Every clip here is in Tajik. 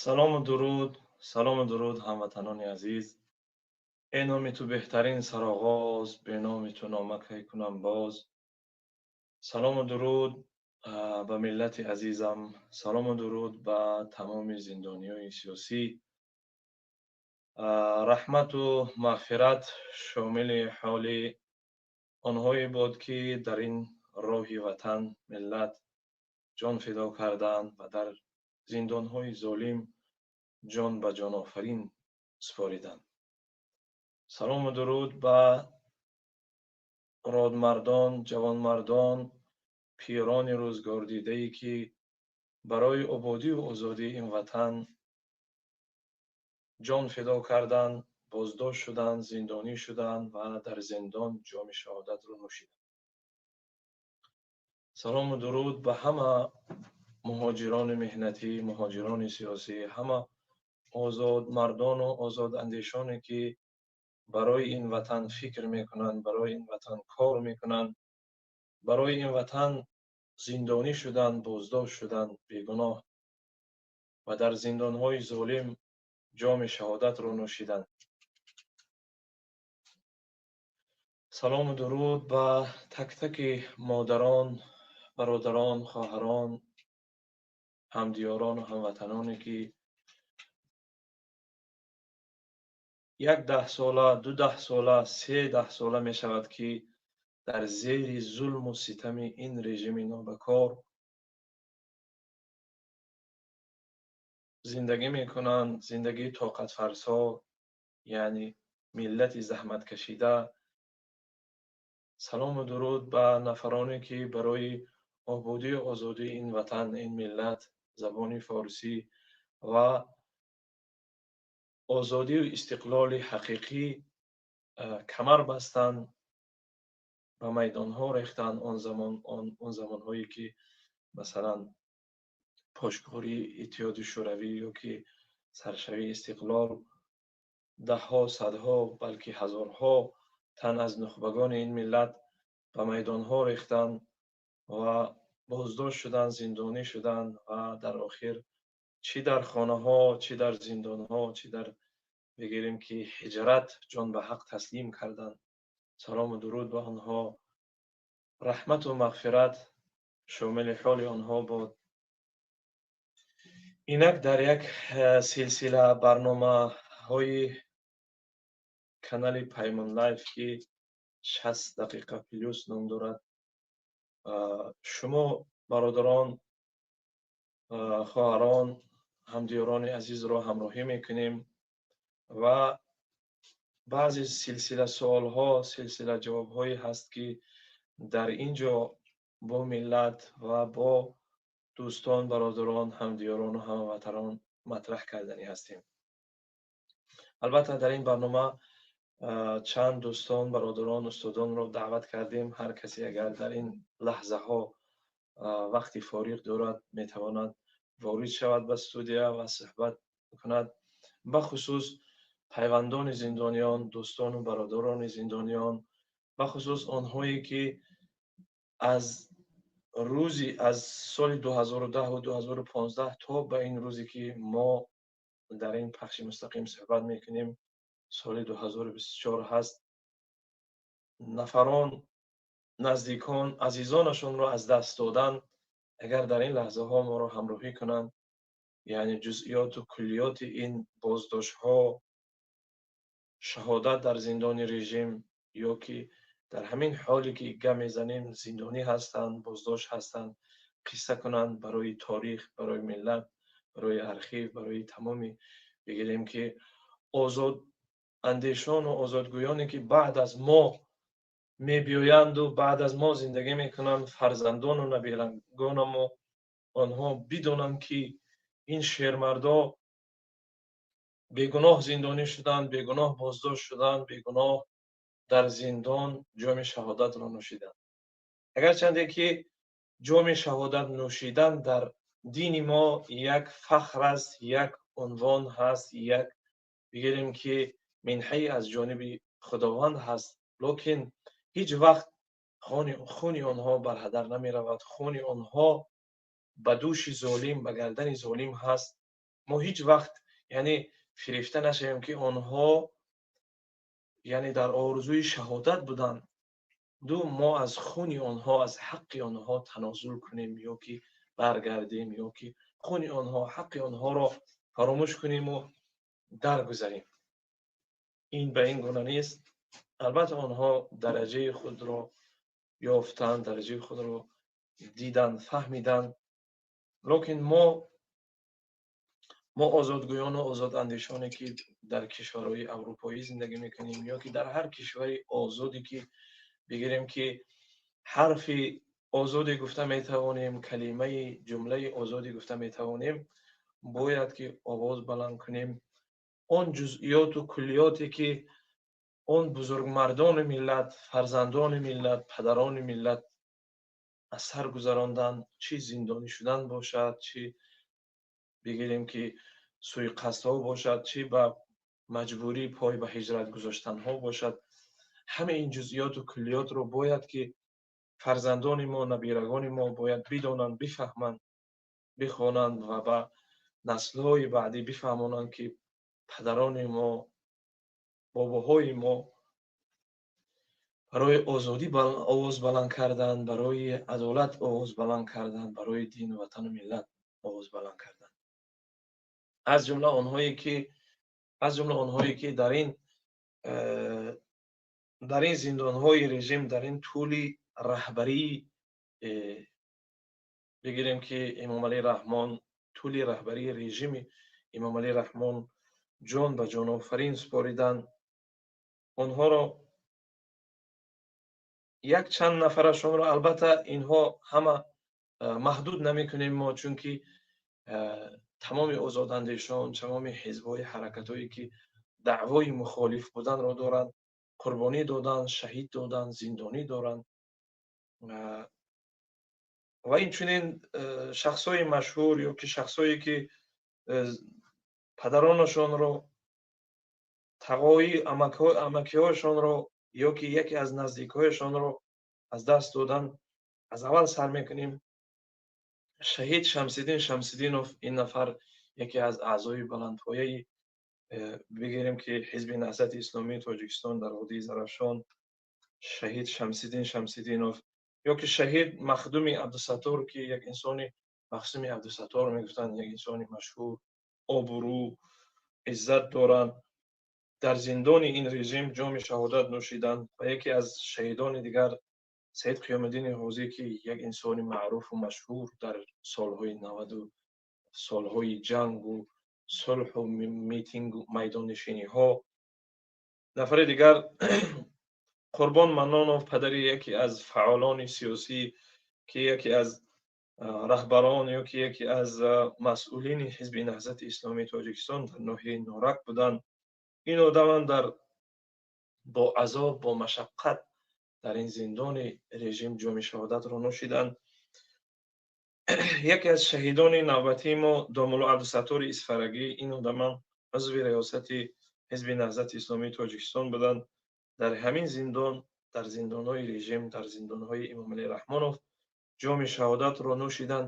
Салому дуруд, салому дуруд, ҳамватанони азиз. Э номи ту беҳтарин сароғоз, бе номи ту нома кай кунам боз. Салому дуруд ба миллати азизам, салому дуруд ба тамоми зиндониёни сиёсӣ. Раҳмату мағфират шомили ҳоли онҳое бод, ки дар ин роҳи ватан, миллат ҷон фидо карданд ва дар зиндонҳои золим ҷон ба ҷонофарин супориданд. Салому дуруд ба родмардон, ҷавонмардон, пирони рӯзгордидае, ки барои ободию озодии ин ватан ҷон фидо карданд, боздошт шуданд, зиндонӣ шуданд ва дар зиндон ҷоми шаҳодатро нӯшиданд. Салому дуруд ба ҳама муҳоҷирони меҳнатӣ, муҳоҷирони сиёсӣ, ҳама озодмардону озодандешоне, ки барои ин ватан фикр мекунанд, барои ин ватан кор мекунанд, барои ин ватан зиндонӣ шуданд, боздошт шуданд бегуноҳ ва дар зиндонҳои золим ҷоми шаҳодатро нӯшиданд. Салому дуруд ба тактаки модарон, бародарон, хоҳарон, ҳамдиёрону ҳамватаноне, ки як даҳсола, ду даҳсола, се даҳсола мешавад, ки дар зери зулму ситами ин режими нобакор зиндагӣ мекунанд, зиндагии тоқатфарсо, яъне миллати заҳматкашида. Салому дуруд ба нафароне, ки барои ободию озодии ин ватан, ин миллат, забони форсӣ ва озодию истиқлоли ҳақиқӣ камар бастанд, ба майдонҳо рехтанд. Он замон, он замонҳое, ки масалан пошкории Иттиҳоди Шӯравӣ ё ки саршавии истиқлол, даҳҳо, садҳо, балки ҳазорҳо тан аз нухбагони ин миллат ба майдонҳо рехтанд ва боздошт шуданд, зиндонӣ шуданд ва дар охир чӣ дар хонаҳо, чӣ дар зиндонҳо, чӣ дар бигирем ки ҳиҷрат ҷон ба ҳақ таслим карданд. Салому дуруд ба онҳо, раҳмату мағфират шомили ҳоли онҳо бод. Инак дар як силсила барномаҳои канали Паймон Лайф, ки 60 дақиқа плюс ном дорад, шумо бародарон, хоҳарон, ҳамдиёрони азизро ҳамроҳӣ мекунем ва баъзе силсила суолҳо, силсила ҷавобҳое ҳаст, ки дар ин ҷо бо миллат ва бо дӯстон, бародарон, ҳамдиёрону ҳамватанон матраҳ карданӣ ҳастем. Албатта, дар ин барнома чанд дӯстон, бародарон, устодонро даъват кардем. Ҳар касе агар дар ин лаҳзаҳо вақти фориғ дорад, метавонад ворид шавад ба студия ва суҳбат кунад. Бахусус пайвандони зиндониён, дӯстону бародарони зиндониён, бахусус онҳое, ки аз рӯзи аз соли 2010 2015 то ба ин рӯзе, ки мо дар ин пахши мустақим суҳбат мекунем, соли 2024 ҳаст, нафарон, наздикон, азизонашонро аз даст додан, агар дар ин лаҳзаҳо моро ҳамроҳӣ кунанд, яъне ҷузъиёту куллиёти ин боздоштҳо, шаҳодат дар зиндони режим ё ки дар ҳамин ҳоле, ки гап мезанем, зиндонӣ ҳастанд, боздошт ҳастанд, қисса кунанд барои торих, барои миллат, барои архив, барои тамоми бигирем ки озод андешону озодгӯёне, ки баъд аз мо мебиёянду баъд аз мо зиндагӣ мекунанд, фарзандону набирагонамо, онҳо бидонанд, ки ин шермардо бегуноҳ зиндонӣ шуданд, бегуноҳ боздошт шуданд, бегуноҳ дар зиндон ҷоми шаҳодатро нӯшиданд. Агарчанде ки ҷоми шаҳодат нӯшидан дар дини мо як фахр аст, як унвон ҳаст, як бигирем ки минҳае аз ҷониби Худованд ҳаст, лекин ҳеҷ вақт хуни онҳо барҳадар намеравад. Хуни онҳо ба дӯши золим, ба гардани золим ҳаст. Мо ҳеҷ вақт, яъне, фирефта нашавем, ки онҳо, яъне, дар орзуи шаҳодат буданд. Ду мо аз хуни онҳо, аз ҳаққи онҳо танозул кунем ё ки баргардем, ё ки хуни онҳо, ҳаққи онҳоро фаромӯш кунему даргузарем. Ин ба ин гуна нест. Албатта, онҳо дараҷаи худро ёфтанд, дараҷаи худро диданд, фаҳмиданд, лекин мо, озодгӯёну озодандешоне, ки дар кишварҳои аврупоӣ зиндагӣ мекунем ё ки дар ҳар кишвари озоде, ки бигирем, ки ҳарфи озоде гуфта метавонем, калимаи, ҷумлаи озодӣ гуфта метавонем, бояд ки овоз баланд кунем. Он ҷузъиёту куллиёте, ки он бузургмардони миллат, фарзандони миллат, падарони миллат аз сар гузаронданд, чӣ зиндонӣ шудан бошад, чӣ бигирем, ки суиқасдҳо бошад, чӣ ба маҷбурӣ пой ба ҳиҷрат гузоштанҳо бошад, ҳамаи ин ҷузъиёту куллиётро бояд ки фарзандони мо, набирагони мо бояд бидонанд, бифаҳманд, бихонанд ва ба наслҳои баъдӣ бифаҳмонанд, ки падарони мо, бобоҳои мо барои озодӣ овоз баланд карданд, барои адолат овоз баланд карданд, барои дину ватану миллат овоз баланд карданд. Аз ҷумла онҳое ки дар ин зиндонҳои режим, дар ин тӯли раҳбарии, бигирем, ки Эмомалӣ Раҳмон, тӯли раҳбарии режими Эмомалӣ Раҳмон ҷон ба ҷонофарин супориданд, онҳоро, як чанд нафарашонро, албатта, инҳо ҳама маҳдуд намекунем мо, чунки тамоми озодандешон, тамоми ҳизбҳои, ҳаракатҳое, ки даъвои мухолиф буданро доранд, қурбонӣ доданд, шаҳид доданд, зиндонӣ доранд ва инчунин шахсҳои машҳур ё ки шахсҳое, ки падаронашонро, тағои, амакиҳояшонро ё ки яке аз наздикҳояшонро аз даст доданд. Аз аввал сар мекунем. Шаҳид Шамсиддин Шамсиддинов. Ин нафар яке аз аъзои баландпояи, бигирем, ки Ҳизби Наҳзати Исломии Тоҷикистон дар водии Зарафшон, шаҳид Шамсиддин Шамсиддинов, ё ки шаҳид Махдуми Абдусаттор, ки як инсони, Махсуми Абдусаттор мегуфтанд, як инсони машҳур, обрӯ, иззат доранд, дар зиндони ин режим ҷоми шаҳодат нӯшиданд. Ва яке аз шаҳидони дигар Саид Қиёмиддини Ҳозӣ, ки як инсони маъруфу машҳур дар солҳои 90-у солҳои ҷангу сулҳу митингу майдоннишиниҳо. Нафари дигар Қурбон Маннонов, падари яке аз фаъолони сиёсӣ, ки яке аз раҳбарон ё ки яке аз масъулини Ҳизби Наҳзати Исломии Тоҷикистон дар ноҳияи Норак буданд. Ин одамам дар бо азоб, бо машаққат дар ин зиндони режим ҷоми шаҳодатро нӯшиданд. Яке аз шаҳидони навбатии мо домулло Абдусаттори Исфарагӣ. Ин одамам узви риёсати Ҳизби Наҳзати Исломии Тоҷикистон буданд, дар ҳамин зиндон, дар зиндонҳои режим, дар зиндонҳои Эмомалӣ Раҳмонов ҷоми шаҳодатро нӯшиданд.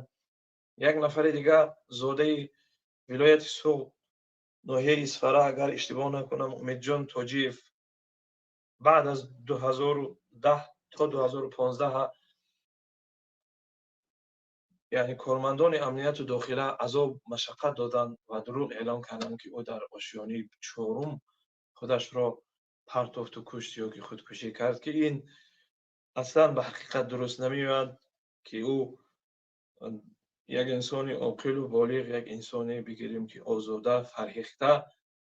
Як нафари дигар, зодаи вилояти Суғд, ноҳияи Исфара, агар иштибоҳ накунам, Умедҷон Тоҷиев, баъд аз 2010 то 2015, яъне, кормандони амнияту дохила азоб, машаққат доданд ва дурӯғ эълон карданд, ки ӯ дар ошёнаи чорум худашро партофту кушт ё ки худкушӣ кард, ки ин аслан ба ҳақиқат дуруст намеояд, ки ӯ як инсони оқилу болиғ, як инсоне, бигирем, ки озода, фарҳихта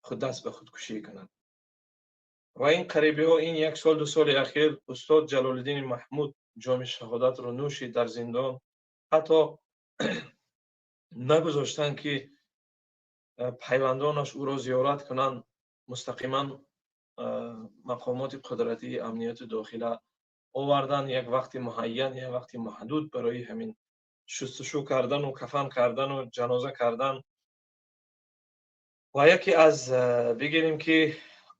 худ даст ба худкушӣ кунад. Ва ин қарибиҳо, ин як сол, 2 соли ахир, устод Ҷалолиддини Маҳмуд ҷоми шаҳодатро нӯшид дар зиндон. Ҳатто нагузоштанд, ки пайвандонаш ӯро зиёрат кунанд. Мустақиман мақомоти қудратии амнияти дохила оварданд, як вақти муайян, як вақти маҳдуд барои ҳамин шустушӯ кардану кафан кардану ҷаноза кардан. Ва яке аз, бигирем, ки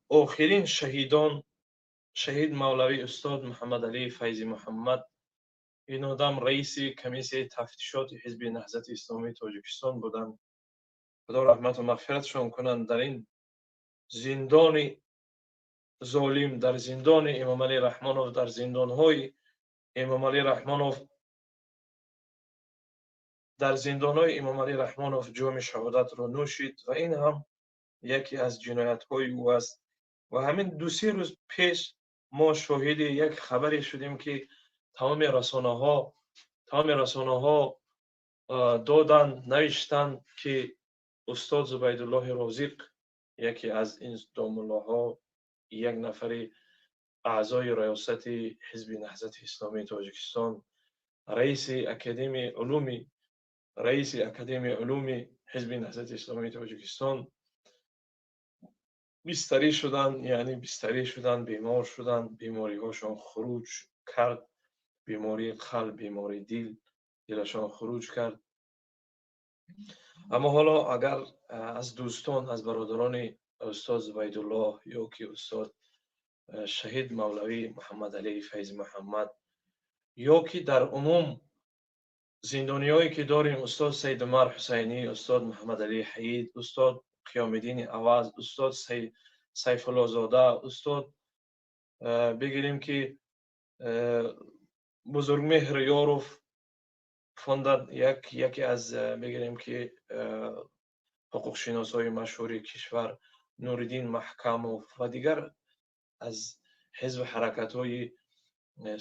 охирин шаҳидон, шаҳид мавлавӣ устод Муҳаммадалӣ Файзи Муҳаммад. Ин одам раиси комиссияи тафтишоти Ҳизби Наҳзати Исломии Тоҷикистон буданд. Худо раҳмату мағфиратшон кунанд, дар ин зиндони золим, дар зиндони Эмомалӣ Раҳмонов, дар зиндонҳои Эмомалӣ Раҳмонов, дар зиндонҳои Эмомалӣ Раҳмонов ҷоми шаҳодатро нӯшид ва ин ҳам яке аз ҷиноятҳои ӯ аст. Ва ҳамин 2-3 рӯз пеш мо шоҳиди як хабаре шудем, ки тамоми расонаҳо доданд, навиштанд, ки устод Зубайдуллоҳи Розиқ, яке аз ин домуллоҳо, як нафари аъзои раёсати Ҳизби Наҳзати Исломии Тоҷикистон, раиси Академияи улуми Ҳизби Наҳзати Исломии Тоҷикистон, бистарӣ шуданд, яъне бистарӣ шуданд, бемор шуданд, бемориҳошон хуруҷ кард, бемории қалб, бемории дил, дилашон хуруҷ кард. Аммо ҳоло агар аз дӯстон, аз бародарони устод Зубайдуллоҳ ё ки устод шаҳид мавлавӣ Муҳаммадалӣ Файзи Муҳаммад ё ки дар умум зиндониҳое ки дорем, устод Саидумар Ҳусайнӣ, устод Муҳаммадалӣ Ҳаид, устод Қиёмиддини Аваз, устод Сайфуллозода, устод, бигирем ки, Бузургмеҳр Ёров фондад, яке аз, бигирем ки, ҳуқуқшиносҳои машҳури кишвар, Нуриддин Маҳкамов ва дигар аз ҳизбу ҳаракатҳои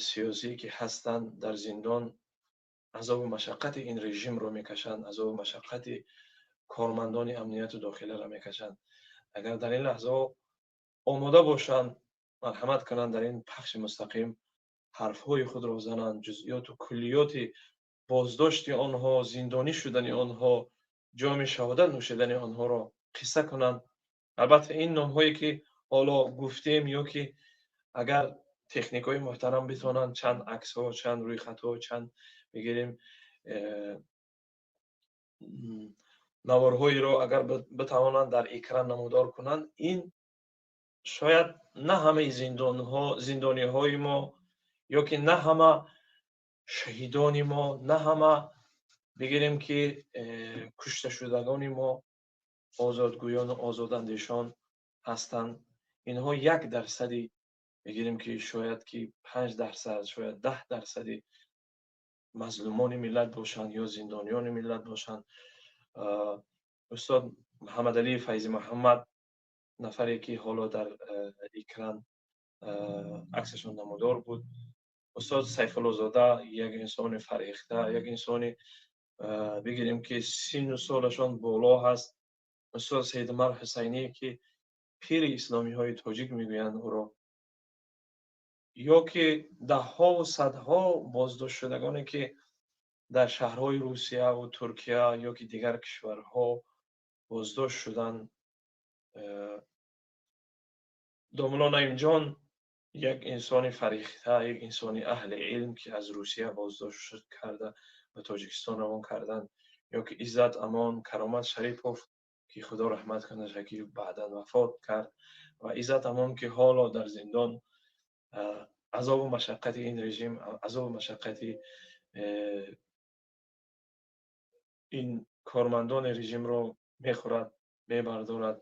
сиёсӣ, ки ҳастанд, дар зиндон азобу машаққати ин режимро мекашанд, азобу машаққати кормандони амнияту дохиларо мекашанд, агар дар ин лаҳзаҳо омода бошанд, марҳамат кунанд, дар ин пахши мустақим ҳарфҳои худро зананд, ҷузъиёту куллиёти боздошти онҳо, зиндонӣ шудани онҳо, ҷоми шаҳодат нӯшидани онҳоро қисса кунанд. Албатта, ин номҳое ки ҳоло гуфтем, ё ки агар техникҳои муҳтарам битавонанд чанд аксҳо, чанд рӯйхатҳо, чанд, бигирем, наворҳоеро агар битавонанд дар экран намудор кунанд, ин шояд на ҳамаи зиндонҳо, зиндониҳои мо ё ки на ҳама шаҳидони мо, на ҳама, бигирем ки, кушташудагони мо озодгӯёну озодандешон ҳастанд. Инҳо 1 дарсади, бигирем ки, шояд ки 5%, шояд 10 дарсади мазлумони миллат бошанд ё зиндониёни миллат бошанд. Устод Муҳаммадалӣ Файзи Муҳаммад, нафаре ки ҳоло дар экран аксашон намудор буд, устод Сайфуллозода, як инсони фарҳехта, як инсони, бигирем ки, синну солашон боло ҳаст, устод Саидумар Ҳусайнӣ, ки пири исломиҳои тоҷик мегӯянд ӯро, ё ки даҳҳову садҳо боздоштшудагоне, ки дар шаҳрҳои Русияву Туркия ё ки дигар кишварҳо боздошт шуданд, домулло Наимҷон, як инсони фарҳехта, як инсони аҳли илм, ки аз Русия боздошт карда ба Тоҷикистон равон карданд, ё ки Иззат Амон, Каромат Шарипов, ки Худо раҳмат кунад, ки баъдан вафот кард, ва Иззат Амон, ки ҳоло дар зиндон азобу машаққати ин режим, азобу машаққати ин кормандони режимро мехӯрад, мебардорад.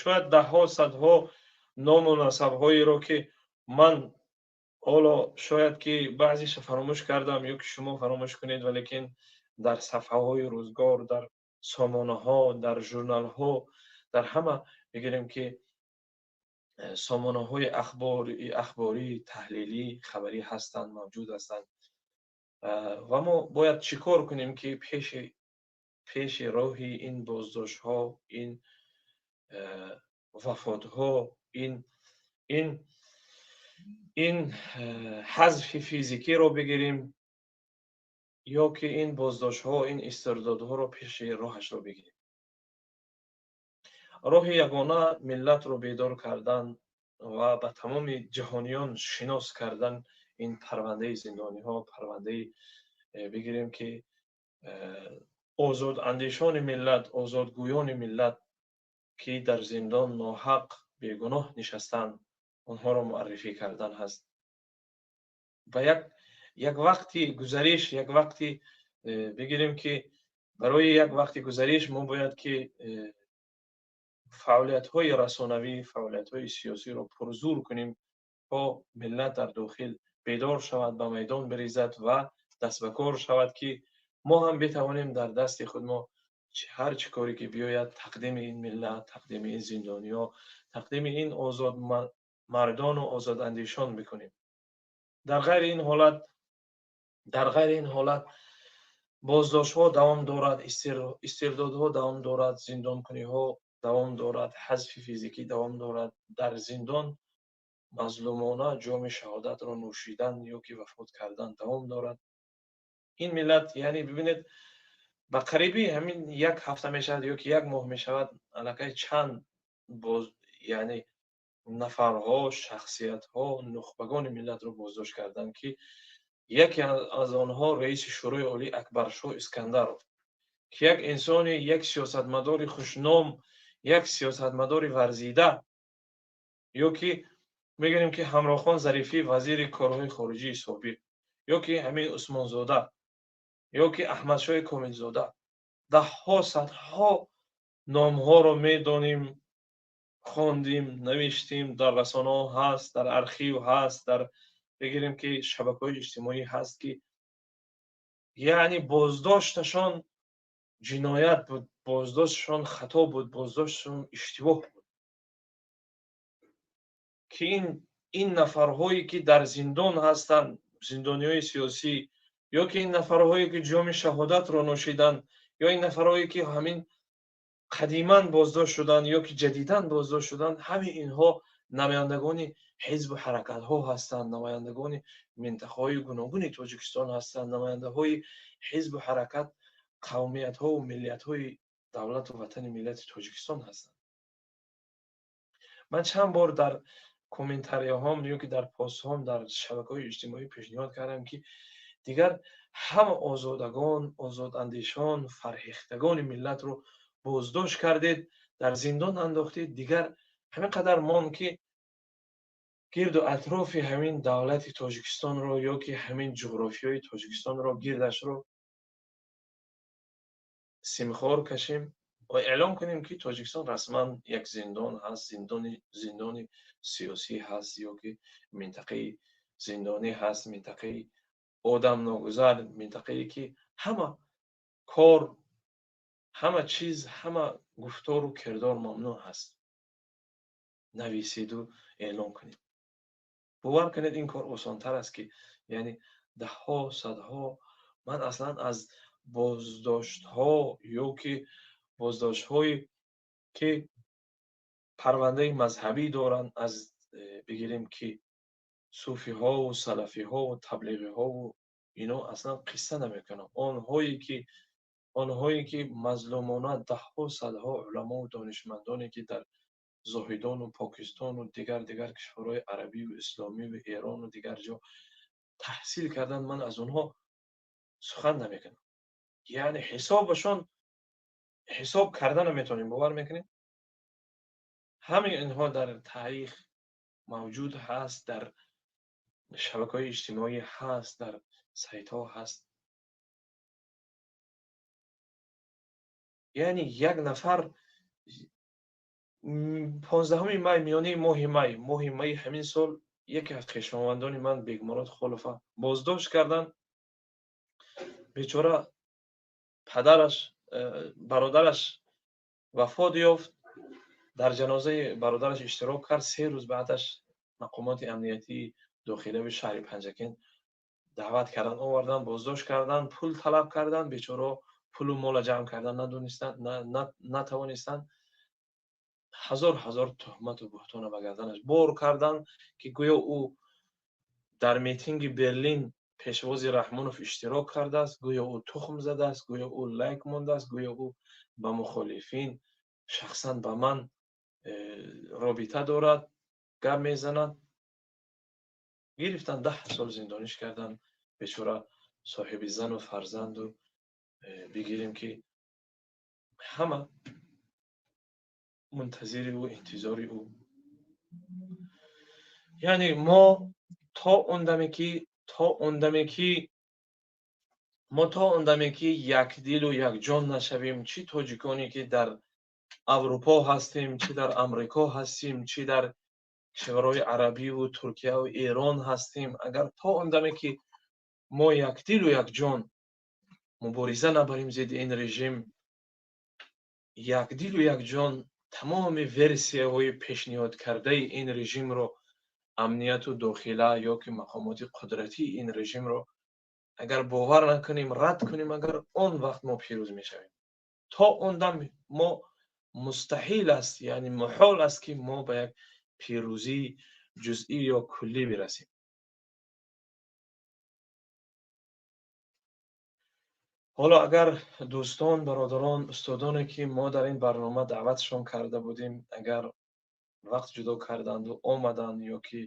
Шояд даҳҳо, садҳо ному насабҳоеро, ки ман ҳоло шояд ки баъзеша фаромӯш кардам ё ки шумо фаромӯш кунед, валекин дар сафҳаҳои рӯзгор, дар сомонаҳо, дар журналҳо, дар ҳама, бигирем ки, сомонаҳои ахборӣ, таҳлилӣ, хабарӣ ҳастанд, мавҷуд ҳастанд. Ва мо бояд чӣ кор кунем, ки пеши роҳи ин боздоштҳо, ин вафотҳо, ин ҳазфи физикиро бигирем ё ки ин боздоштҳо, ин истирдодҳоро пеши роҳашро бигирем? Роҳи ягона миллатро бедор кардан ва ба тамоми ҷаҳониён шинос кардан ин парвандаи зиндониҳо, парвандаи, бигирем ки, озодандешони миллат, озодгӯёни миллат, ки дар зиндон ноҳақ, бегуноҳ нишастанд, онҳоро муаррифӣ кардан ҳаст. Ба як вақти гузариш, як вақти, бигирем ки, Барои як вақти гузариш мо бояд ки фаъолиятҳои расонавӣ, фаъолиятҳои сиёсиро пурзур кунем, то миллат дар дохил бедор шавад, ба майдон бирезад ва даст ба кор шавад, ки мо ҳам битавонем дар дасти худ мо ҳар чӣ коре ки биёяд, тақдими ин миллат, тақдими ин зиндониҳо, тақдими ин озодмардону озодандешон бикунем. Дар ғайри ин ҳолат боздоштҳо давом дорад, истирдодҳо давом дорад, зиндонкуниҳо давом дорад, ҳазфи физикӣ давом дорад, дар зиндон мазлумона ҷоми шаҳодатро нӯшидан ё ки вафот кардан давом дорад. Ин миллат, яъне бибинед, ба қариби ҳамин як ҳафта мешавад ё ки як моҳ мешавад, аллакай чанд боз, яъне нафарҳо, шахсиятҳо, нухбагони миллатро боздошт карданд, ки яке аз онҳо раиси Шӯрои Олӣ Акбаршоҳ Искандаров, ки як инсони, як сиёсатмадори хушном, як сиёсатмадори варзида, ё ки мегӯем ки Ҳамрохон Зарифӣ, вазири корҳои хориҷии собиқ, ё ки ҳамин Усмонзода, ё ки Аҳмадшоҳи Комилзода, даҳҳо, садҳо номҳоро медонем, хондим, навиштем, дар расонаҳо ҳаст, дар архив ҳаст, дар бигирем ки шабакаҳои иҷтимоӣ ҳаст, ки яъне боздошташон ҷиноят буд, боздошташон хато буд, боздошташон иштибоҳ буд, ки ин нафарҳое ки дар зиндон ҳастанд, зиндониҳои сиёсӣ, ё ки ин нафарҳое ки ҷоми шаҳодатро нӯшиданд, ё ин нафарҳое ки ҳамин қадиман боздошт шуданд ё ки ҷадидан боздошт шуданд, ҳамаи инҳо намояндагони ҳизбу ҳаракатҳо ҳастанд, намояндагони минтақаҳои гуногуни Тоҷикистон ҳастанд, намояндаҳои ҳизбу ҳаракат, қавмиятҳову миллиятҳои давлату ватани миллати Тоҷикистон ҳастанд. Ман чанд бор дар комментарияҳом ё ки дар постҳом дар шабакаҳои иҷтимоӣ пешниҳод кардам, ки дигар ҳама озодагон, озодандешон, фарҳехтагони миллатро боздошт кардед, дар зиндон андохтед, дигар ҳамин қадар монд, ки гирду атрофи ҳамин давлати Тоҷикистонро ё ки ҳамин ҷуғрофиёи Тоҷикистонро гирдашро симхор кашем ва эълон кунем, ки Тоҷикистон расман як зиндон ҳаст, зиндони сиёсӣ ҳаст ё ки минтақаи зиндонӣ ҳаст, минтақаи одамногузар, минтақае ки ҳама кор, ҳама чиз, ҳама гуфтору кирдор мамнӯъ ҳаст. Нависиду эълон кунед. Бовар кунед, ин кор осонтар аст, ки яъне даҳҳо, садҳо. Ман аслан аз боздоштҳо ё ки боздоштҳое ки парвандаи мазҳабӣ доранд, аз бигирем ки суфиҳову салафиҳову таблиғиҳову ино, аслан қисса намекунам. Онҳое ки мазлумона даҳҳо, садҳо уламову донишмандоне ки дар Зоҳидону Покистону дигар кишварҳои арабию исломиву Эрону дигар ҷо таҳсил карданд, ман аз онҳо сухан намекунам. Яъне ҳисобашон ҳисоб карда наметавонем, бовар мекунед? Ҳамаи инҳо дар таърих мавҷуд ҳаст, дар шабакаҳои иҷтимоӣ ҳаст, дар сайтҳо ҳаст. Яъне як нафар 15 май, миёнаи моҳи май, моҳи майи ҳамин сол, яке аз хешовандони ман Бегмурод Холова боздошт карданд. Бечора падараш, бародараш вафот ёфт, дар ҷанозаи бародараш иштирок кард. 3 рӯз баъдаш мақомоти амниятии дохилави шаҳри Панҷакент даъват карданд, оварданд, боздошт карданд, пул талаб карданд. Бечораҳо пулу мола ҷамъ кардан надонистанд, натавонистанд. Ҳазор ҳазор туҳмату буҳтона ба гарданаш бор карданд, ки гӯё ӯ дар митинги Берлин пешвози Раҳмонов иштирок кардааст, гӯё ӯ тухм задааст, гӯё ӯ лайк мондааст, гӯё ӯ ба мухолифин, шахсан ба ман робита дорад, гап мезанад. Гирифтанд, 10 сол зиндониш карданд. Бечора соҳиби зану фарзанду бигирем ки ҳама мунтазири ӯ, интизори ӯ. Яъне мо то он даме ки Мо то он даме ки якдилу якҷон нашавем, чӣ тоҷиконе ки дар Аврупо ҳастем, чӣ дар Амрико ҳастем, чӣ дар кишварҳои арабиву Туркияву Эрон ҳастем, агар то он даме ки мо якдилу якҷон мубориза набарем зидди ин режим, якдилу якҷон тамоми версияҳои пешниҳодкардаи ин режимро, амнияту дохила ё ки мақомоти қудратии ин режимро агар бовар накунем, рад кунем, агар он вақт мо пирӯз мешавем. То он дам мо мустаҳил аст, яъне муҳол аст, ки мо ба як пирӯзии ҷузъӣ ё куллӣ бирасем. Ҳоло агар дӯстон, бародарон, устодоне ки мо дар ин барнома даъватшон карда будем, агар вақт ҷудо карданду омаданд ё ки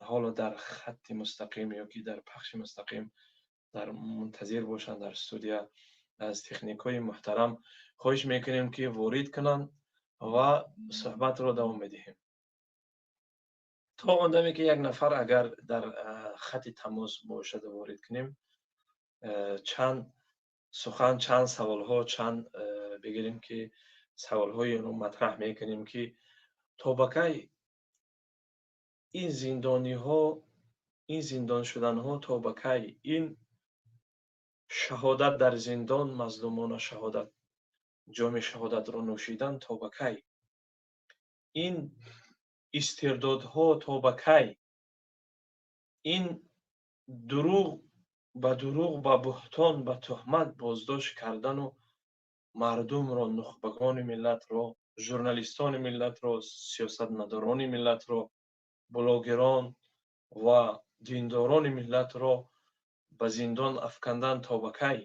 ҳоло дар хатти мустақим ё ки дар пахши мустақим дар мунтазир бошанд дар студия, аз техникҳои муҳтарам хоҳиш мекунем, ки ворид кунанд ва суҳбатро давом медиҳем. То он даме ки як нафар агар дар хатти тамос бошад, ворид кунем, чанд сухан, чанд саволҳо, чанд бигирем ки саволҳоеро матраҳ мекунем, ки то ба кай ин зиндониҳо, ин зиндон шуданҳо, то ба кай ин шаҳодат дар зиндон, мазлумона шаҳодат, ҷоми шаҳодатро нӯшидан то ба кай, ин истирдодҳо то ба кай, ин дурӯғ ба дурӯғ, ба буҳтон, ба туҳмат боздошт кардану мардумро, нухбагони миллатро, журналистони миллатро, сиёсатмадорони миллатро, блогерон ва диндорони миллатро ба зиндон афкандан то ба кай?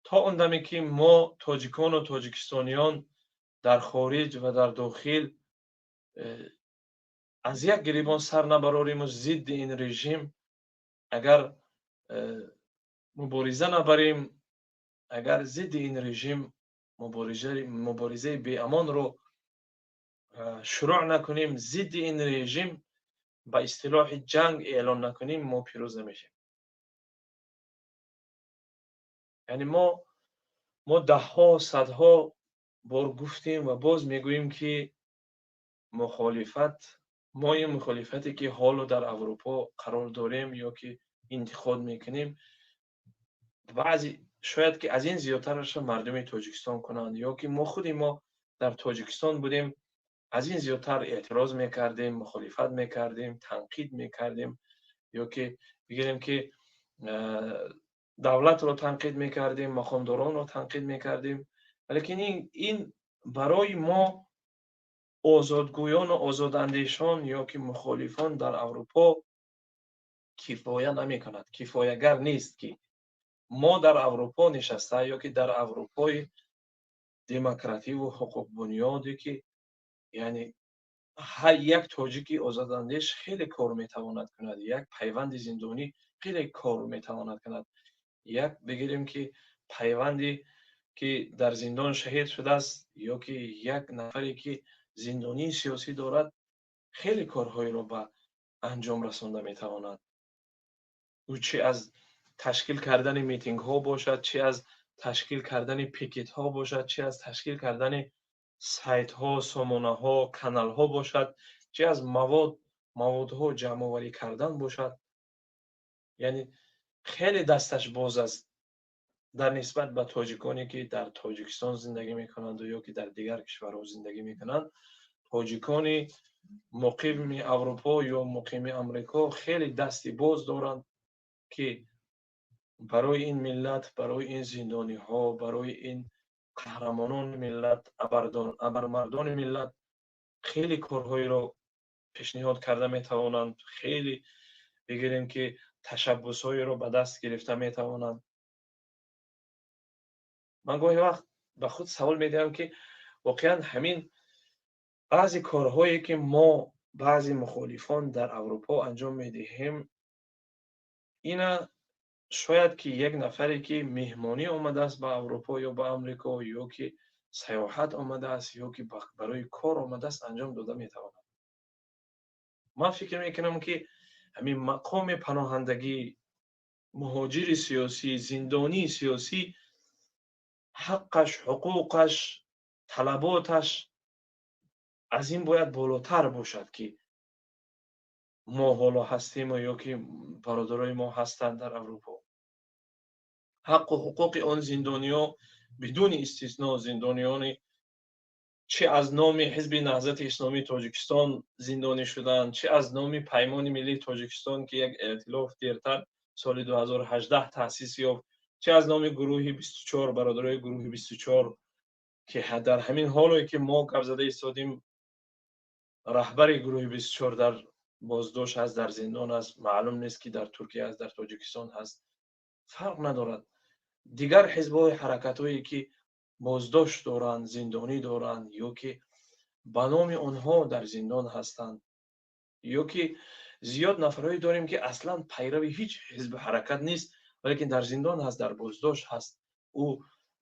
То он даме ки мо тоҷикону тоҷикистониён дар хориҷ ва дар дохил аз як гирибон сар набарориму зидди ин режим агар мубориза набарем, агар зидди ин режим муборизаи беамонро шурӯъ накунем, зидди ин режим ба истилоҳи ҷанг эълон накунем, мо пирӯз намешавем. Яъне мо даҳҳо, садҳо бор гуфтем ва боз мегӯем, ки мухолифат, мо ин мухолифате ки ҳоло дар Аврупо қарор дорем ё ки интиқод мекунем, баъзе шояд ки аз ин зиёдтарашро мардуми Тоҷикистон кунанд, ё ки мо худи мо дар Тоҷикистон будем, аз ин зиёдтар эътироз мекардем, мухолифат мекардем, танқид мекардем, ё ки бигирем ки давлатро танқид мекардем, мақомдоронро танқид мекардем. Валекин ин барои мо озодгӯёну озодандешон ё ки мухолифон дар Аврупо кифоя намекунад, кифоягар нест, ки мо дар Аврупо нишаста ё ки дар Аврупои демокративу ҳуқуқбунёде ки яъне ҳар як тоҷики озодандеш хеле кор метавонад кунад, як пайванди зиндонӣ хеле кор метавонад кунад, як бигирем ки пайванде ки дар зиндон шаҳид шудааст ё ки як нафаре ки зиндонии сиёсӣ дорад, хеле корҳоеро ба анҷом расонда метавонад. Ӯ чи аз ташкил кардани митингҳо бошад, чи аз ташкил кардани пикетҳо бошад, чи аз ташкил кардани сайтҳо, сомонаҳо, каналҳо бошад, чи аз маводҳо ҷамъоварӣ кардан бошад. Яъне хеле дасташ боз аст дар нисбат ба тоҷиконе ки дар Тоҷикистон зиндагӣ мекунанду ё ки дар дигар кишварҳо зиндагӣ мекунанд. Тоҷикони муқими Аврупо ё муқими Амрико хеле дасти боз доранд, ки барои ин миллат, барои ин зиндониҳо, барои ин қаҳрамонони миллат, абармардони миллат хеле корҳоеро пешниҳод карда метавонанд, хеле бигирем ки ташаббусҳоеро ба даст гирифта метавонанд. Ман гоҳе вақт ба худ савол медиҳам, ки воқеан ҳамин баъзе корҳое ки мо баъзе мухолифон дар Аврупо анҷом медиҳем, ина шояд ки як нафаре ки меҳмонӣ омадааст ба Аврупо ё ба Амрико, ё ки сайёҳат омадааст, ё ки барои кор омадааст, анҷом дода метавонад. Ман фикр мекунам, ки ҳамин мақоми паноҳандагӣ Муҳоҷири сиёсӣ, зиндонии сиёсӣ ҳаққаш, ҳуқуқаш, талаботаш аз ин бояд болотар бошад, ки мо ҳоло ҳастем ё ки бародарои мо ҳастанд дар Аврупо. Ҳаққу ҳуқуқи он зиндониҳо бидуни истисно, зиндониёни чӣ аз номи Ҳизби Наҳзати Исломии Тоҷикистон зиндонӣ шуданд, чӣ аз номи Паймони Миллии Тоҷикистон, ки як эътилоф дертар соли 2018 таъсис ёфт, чӣ аз номи гурӯҳи 24, бародарои гурӯҳи 24, ки дар ҳамин ҳоле ки мо гап зада истодем, раҳбари гурӯҳи 24 дар боздошт ҳаст, дар зиндон аст, маълум нест, ки дар Туркия аст, дар Тоҷикистон ҳаст, фарқ надорад. Дигар ҳизбҳои ҳаракатҳое ки боздошт доранд, зиндонӣ доранд ё ки ба номи онҳо дар зиндон ҳастанд, ё ки зиёд нафарҳое дорем, ки аслан пайрави ҳеҷ ҳизби ҳаракат нест, валекин дар зиндон ҳаст, дар боздошт ҳаст. Ӯ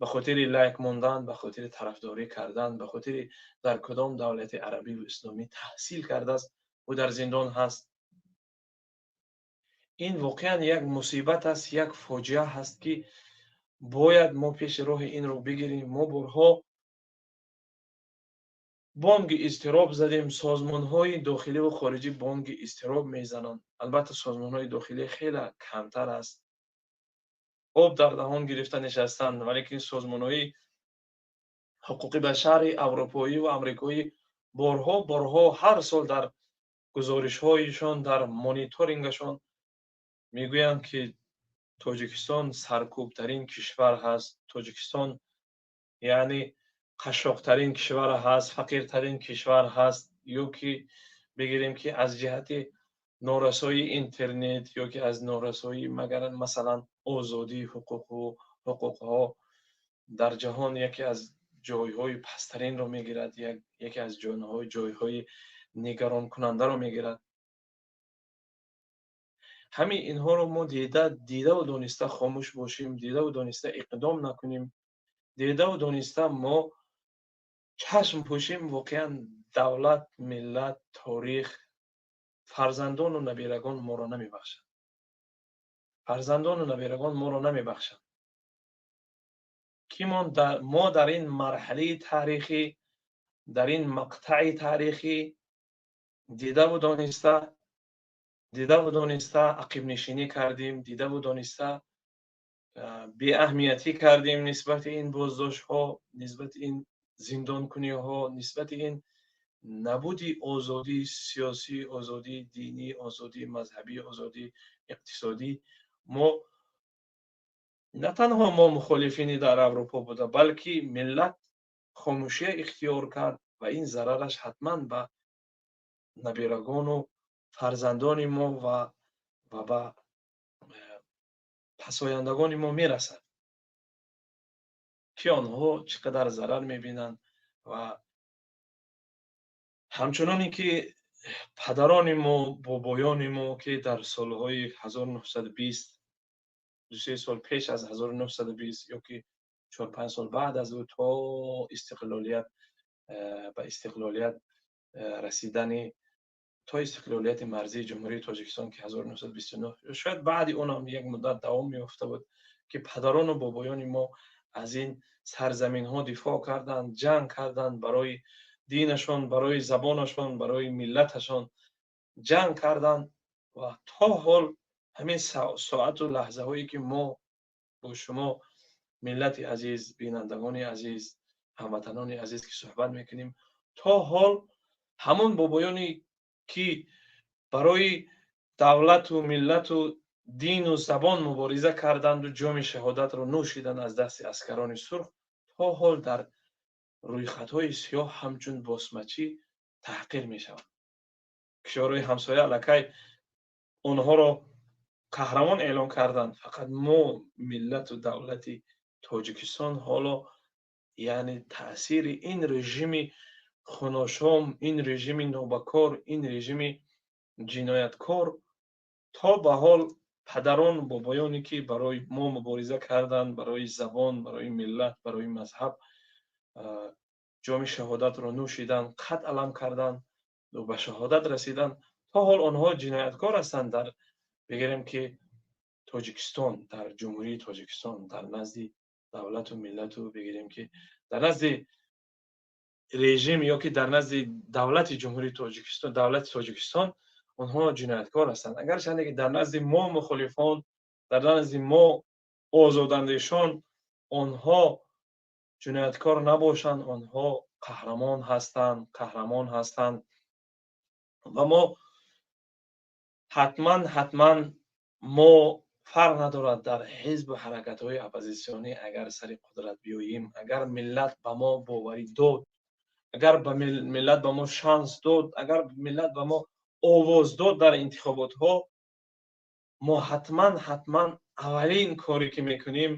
ба хотири лайк мондан, ба хотири тарафдорӣ кардан, ба хотири дар кадом давлати арабиву исломӣ таҳсил кардааст, ӯ дар зиндон ҳаст. Ин воқеан як мусибат аст, як фоҷиа ҳаст, ки бояд мо пеши роҳи инро бигирем. Мо борҳо бонги изтироб задем, созмонҳои дохиливу хориҷӣ бонги изтироб мезананд. Албатта, созмонҳои дохилӣ хеле камтар аст, об дар даҳон гирифта нишастанд, валекин созмонҳои ҳуқуқи башари аврупоӣ ва амрикоӣ борҳо борҳо ҳар сол дар гузоришҳоишон, дар мониторингашон мегӯянд, ки Тоҷикистон саркӯбтарин кишвар ҳаст, Тоҷикистон яъне қашшоқтарин кишвар ҳаст, фақиртарин кишвар ҳаст, ё ки бигирем, ки аз ҷиҳати норасоии интернет ё ки аз норасоии магар масалан озодии ҳуқуқу ҳуқуқҳо дар ҷаҳон яке аз ҷойҳои пасттаринро мегирад, яке аз ҷойҳои нигаронкунандаро мегирад. Ҳамин инҳоро мо дидаву дониста хомӯш бошем, дидаву дониста иқдом накунем, дидаву дониста мо чашм пӯшем, воқеан давлат, миллат, торих, фарзандону набирагон моро намебахшанд. Фарзандону набирагон моро намебахшанд, ки мо дар ин марҳалаи таърихӣ, дар ин мақтаи таърихӣ дидаву дониста ақибнишинӣ кардем, дидаву дониста беаҳамиятӣ кардем нисбати ин боздоштҳо, нисбати ин зиндонкуниҳо, нисбати ин набуди озодии сиёсӣ, озодии динӣ, озодии мазҳабӣ, озодии иқтисодӣ. Мо на танҳо мо мухолифини дар Аврупо буда, балки миллат хомӯшия ихтиёр кард ва ин зарараш ҳатман ба набирагону фарзандони мо ва ба пасояндагони мо мерасад, ки онҳо чӣ қадар зарар мебинанд. Ва ҳамчуноне ки падарони мо, бобоёни мо, ки дар солҳои 1920, 2-3 сол пеш аз 1920 ё ки 4-5 сол баъд аз ӯ, то истиқлолият, ба истиқлолият расидани, то истиқлолияти марзии Ҷумҳурии Тоҷикистон, ки 1929, шояд баъди онам як муддат давом меёфта буд, ки падарону бобоёни мо аз ин сарзаминҳо дифоъ карданд, ҷанг карданд, барои динашон, барои забонашон, барои миллаташон ҷанг карданд ва то ҳол ҳамин соату лаҳзаҳое ки мо бо шумо, миллати азиз, бинандагони азиз, ҳамватанони азиз, ки суҳбат мекунем, то ҳол ҳамон бобоёне ки барои давлату миллату дину забон мубориза карданду ҷоми шаҳодатро нӯшиданд аз дасти аскарони сурх, то ҳол дар рӯйхатҳои сиёҳ ҳамчун босмачӣ таҳқир мешаванд. Кишварҳои ҳамсоя аллакай онҳоро қаҳрамон эълон карданд. Фақат мо, миллату давлати Тоҷикистон, ҳоло яъне таъсири ин режими хуношом, ин режими нобакор, ин режими ҷинояткор то ба ҳол падарон, бобоёне ки барои мо мубориза карданд, барои забон, барои миллат, барои мазҳаб ҷоми шаҳодатро нӯшиданд, қад алам карданд ва ба шаҳодат расиданд, то ҳол онҳо ҷинояткор ҳастанд. Дар бигирем, ки Тоҷикистон, дар Ҷумҳурии Тоҷикистон, дар назди давлату миллату, бигирем ки дар назди режим ё ки дар назди давлати Ҷумҳурии Тоҷикистон, давлати Тоҷикистон онҳо ҷинояткор ҳастанд. Агарчанде ки дар назди мо мухолифон, дар назди мо озодандешон онҳо ҷинояткор набошанд, онҳо қаҳрамон ҳастанд, қаҳрамон ҳастанд. Ва мо ҳатман, ҳатман мо фарқ надорад, дар ҳизбу ҳаракатҳои оппозитсионӣ агар сари қудрат биёем, агар миллат ба мо боварӣ дод, агар ба миллат ба мо шанс дод, агар миллат ба мо овоз дод дар интихоботҳо, мо ҳатман, ҳатман аввалин коре ки мекунем,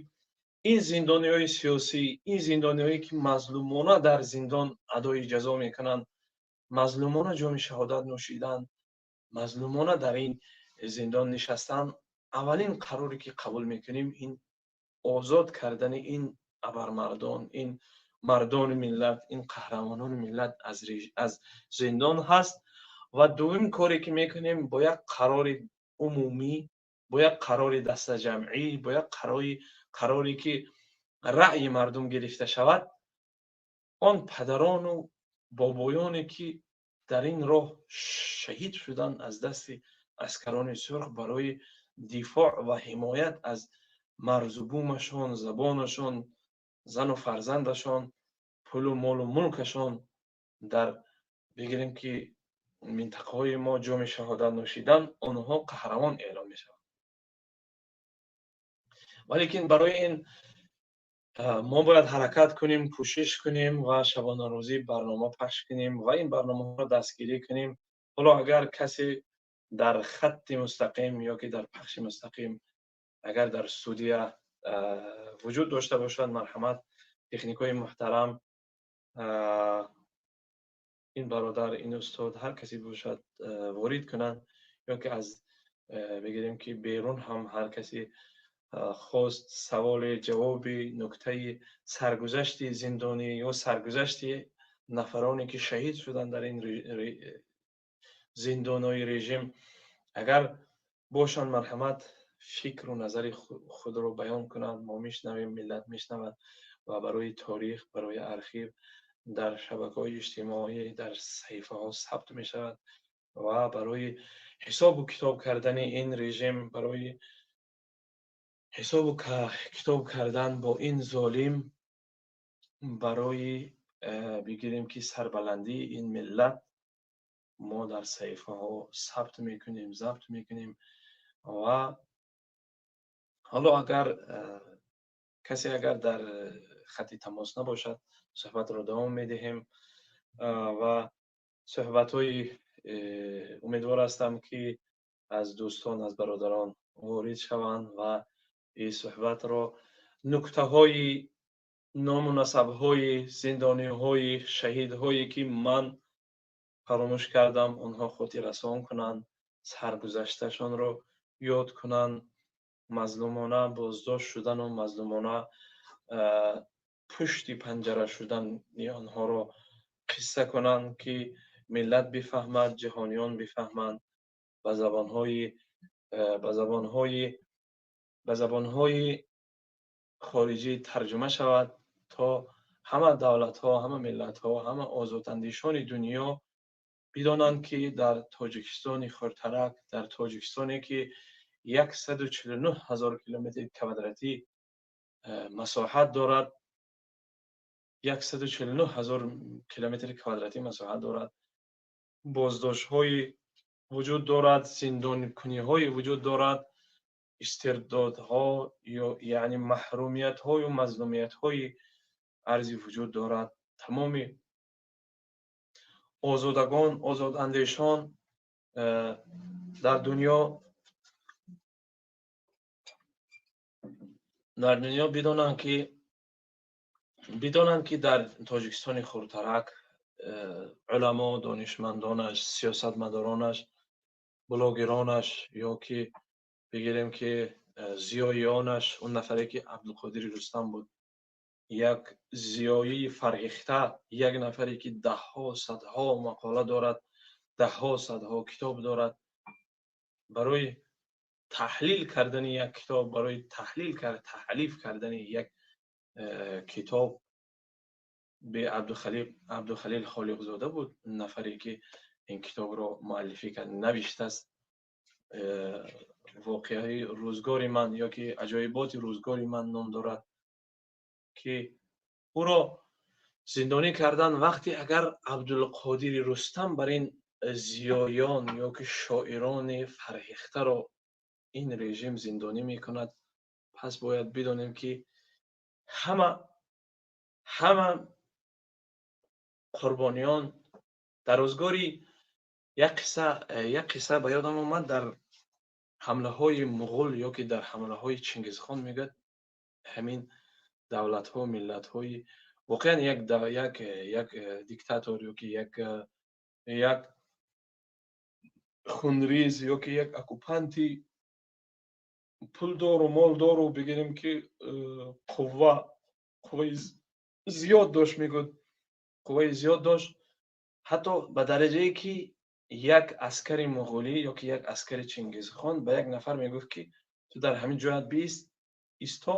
ин зиндониҳои сиёсӣ, ин зиндониҳое ки мазлумона дар зиндон адои ҷазо мекунанд, мазлумона ҷоми шаҳодат нӯшиданд, мазлумона дар ин зиндон нишастанд, аввалин қароре ки қабул мекунем, ин озод кардани ин абармардон, ин мардони миллат, ин қаҳрамонони миллат аз зиндон ҳаст. Ва дуюм коре ки мекунем, бо як қарори умумӣ, бо як қарори дастаҷамъӣ, бо як қароре ки раъйи мардум гирифта шавад, он падарону бобоёне ки дар ин роҳ шаҳид шуданд аз дасти аскарони сурх барои дифоъ ва ҳимоят аз марзу бумашон, забонашон, зану фарзандашон, пулу молу мулкашон, дар бигирем ки минтақаҳои мо ҷоми шаҳодат нӯшидан, онҳо қаҳрамон эълон мешаванд. Валекин барои ин мо бояд ҳаракат кунем, кӯшиш кунем ва шабонарӯзӣ барнома пахш кунем ва ин барномаҳоро дастгирӣ кунем. Ҳоло агар касе дар хатти мустақим ё ки дар пахши мустақим агар дар студия вуҷуд дошта бошад, марҳамат, техникҳои муҳтарам, ин бародар, ин устод, ҳар касе бошад, ворид кунанд, ё ки аз бигирем ки берун ҳам ҳар касе хост саволе, ҷавоби, нуктаи саргузашти зиндонӣ ё саргузашти нафароне ки шаҳид шуданд дар ин зиндонҳои режим агар бошанд, марҳамат, фикру назари худро баён кунанд. Мо мешнавем, миллат мешнавад ва барои торих, барои архив дар шабакаҳои иҷтимоӣ, дар саҳифаҳо сабт мешавад ва барои ҳисобу китоб кардани ин режим, барои ҳисобу китоб кардан бо ин золим, барои бигирем ки сарбаландии ин миллат, мо дар саҳифаҳо сабт мекунем, забт мекунем. Ва ҳоло агар касе агар дар хати тамос набошад, суҳбатро давом медиҳем ва суҳбатҳои умедвор ҳастам ки аз дӯстон, аз бародарон ворид шаванд ва ин суҳбатро, нуктаҳои ному насабҳои зиндониҳои шаҳидҳое ки ман фаромӯш кардам, онҳо хотиррасон кунанд, саргузашташонро ёд кунанд, мазлумона боздошт шудану мазлумона пушти панҷара шудани онҳоро қисса кунанд, ки миллат бифаҳмад, ҷаҳониён бифаҳманд, ба забонҳои хориҷӣ тарҷума шавад, то ҳама давлатҳо, ҳама миллатҳо, ҳама озодандешони дунё бидонанд, ки дар Тоҷикистони хурдтарак, дар Тоҷикистоне ки 149 ҳазор километри квадратӣ масоҳат дорад, 149 ҳазор километри квадратӣ масоҳат дорад, боздоштҳои вуҷуд дорад, зиндонкуниҳое вуҷуд дорад, истирдодҳо ё яъне маҳрумиятҳою мазлумиятҳои арзӣ вуҷуд дорад. Тамоми озодагон, озодандешон дар дунё бидонанд, ки дар Тоҷикистони хурдтарак уламо, донишмандонаш, сиёсатмадоронаш, блогеронаш ё ки бигирем ки зиёиёнаш, он нафаре ки Абдулқодири Рустам буд, як зиёии фарҳихта, як нафаре ки даҳҳо, садҳо мақола дорад, даҳҳо, садҳо китоб дорад, барои Таҳлил кардани як китоб, барои таҳлил кард, таълиф кардани як китоб бе Абдухалил Холиқзода буд, нафаре ки ин китобро муаллифӣ кард, навиштааст. Воқеаи рӯзгори ман ё ки аҷоиботи рӯзгори ман ном дорад, ки ӯро зиндонӣ кардан. Вақте агар Абдулқодири Рустам бар ин зиёён ё ки шоирони фарҳехтаро ин режим зиндонӣ мекунад, пас бояд бидонем, ки ҳама қурбониён дар рӯзгори як қисса ба ёдам омад. Дар ҳамлаҳои муғул ё ки дар ҳамлаҳои Чингизхон, мегӯяд, ҳамин давлатҳо, миллатҳои воқеан як диктатор ё ки як хунриз ё ки як оккупанти пулдору молдору, бигирем ки қувваи зиёд дошт, мегӯяд, қувваи зиёд дошт, ҳатто ба дараҷае ки як аскари муғулӣ ё ки як аскари Чингизхон ба як нафар мегуфт, ки ту дар ҳамин ҷоят бист исто,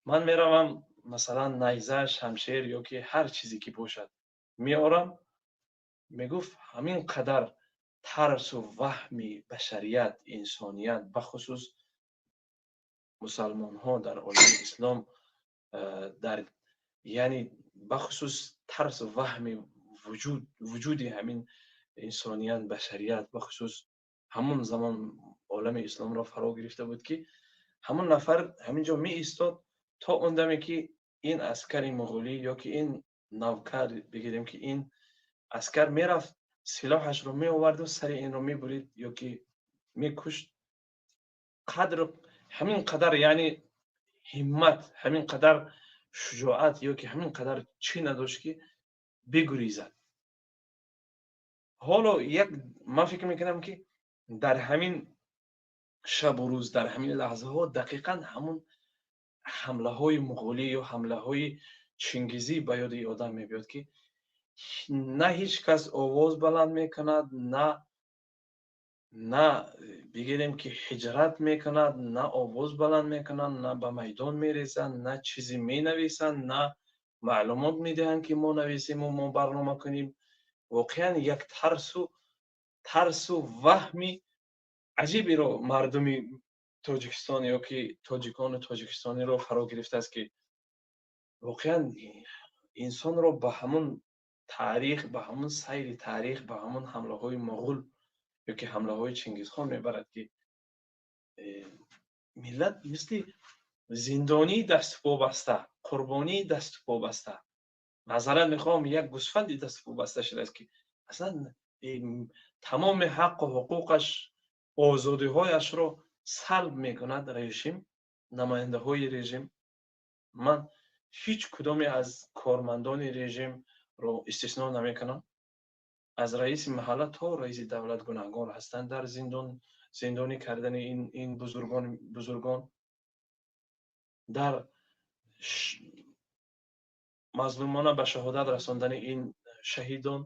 ман меравам, масалан, найза, шамшер ё ки ҳар чизе ки бошад, меорам. Мегуфт, ҳамин қадар тарсу ваҳми башарият, инсоният, бахусус мусалмонҳо дар олами ислом, дар яъне бахусус тарсу ваҳми вуҷуди ҳамин инсоният, башарият, бахусус ҳамон замон олами исломро фаро гирифта буд, ки ҳамон нафар ҳамин ҷо меистод то он даме ки ин аскари муғулӣ ё ки ин навкар, бигирем ки ин аскар, мерафт, силоҳашро меоварду сари инро мебурид ё ки мекушт. Қадр ҳамин қадар, яъне ҳиммат, ҳамин қадар шуҷоат ё ки ҳамин қадар чӣ надошт, ки бигуризад. Ҳоло як ман фикр мекунам, ки дар ҳамин шабу рӯз, дар ҳамин лаҳзаҳо дақиқан ҳамун ҳамлаҳои муғулӣ ё ҳамлаҳои чингизӣ ба ёди одам мебиёд, ки на ҳеҷ кас овоз баланд мекунад, на бигирем ки ҳиҷрат мекунад, на овоз баланд мекунанд, на ба майдон мерезанд, на чизе менависанд, на маълумот медиҳанд, ки мо нависему мо барнома кунем. Воқеан як тарсу ваҳми аҷиберо мардуми Тоҷикистон ё ки тоҷикону тоҷикистониро фаро гирифтааст, ки воқеан инсонро ба ҳамун таърих, ба ҳамун сайри таърих, ба ҳамун ҳамлаҳои муғул ё ки ҳамлаҳои Чингизхон мебарад, ки миллат мисли зиндонии даступобаста, қурбонии даступобаста, маъзарат мехоҳам, як гӯсфанди даступобаста шудааст, ки аслан тамоми ҳаққу ҳуқуқаш, озодиҳояшро салб мекунад режим, намояндаҳои режим. Ман ҳеҷ кудоме аз кормандони режимро истисно намекунам. Аз раиси маҳалла то раиси давлат гунаҳгор ҳастанд дар зиндонӣ кардани ин бузургон, дар мазлумона ба шаҳодат расондани ин шаҳидон